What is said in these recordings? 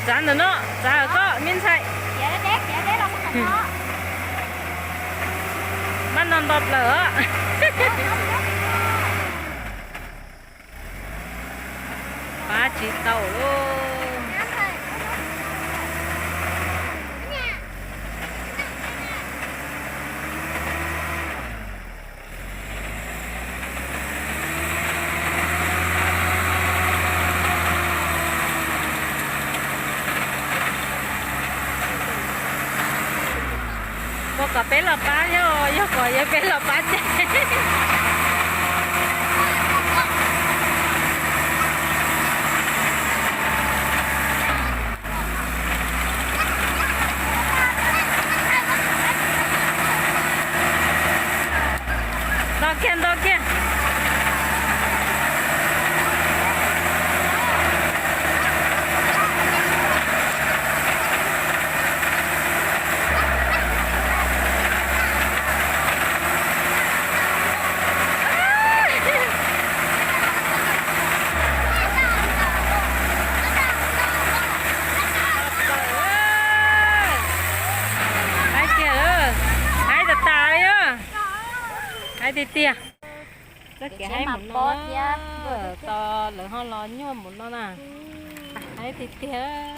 Txav ntawm no, txav koj me ntxhais. Maj no nto plaws os. Pab tsis tau lauj. Puas kom peb los pab thiab, yog kom yog peb los pab ces. Nto kiag, nto kiag. Hais kiag, hais tas tas li os. Hais tiag tiag. Txoj kev haib mus no, tos lawv ho los nyuaj mus no na. Haib tiag tiag.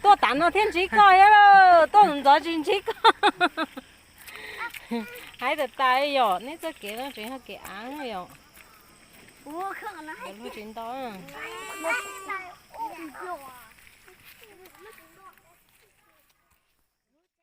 Tuaj tav no thiab ntsib koj thiab, tuaj ntxov tsis ntsib koj. Haib tas tas li yom, neb txoj kev no tseem yog kev av yom. Lub tsis ntau.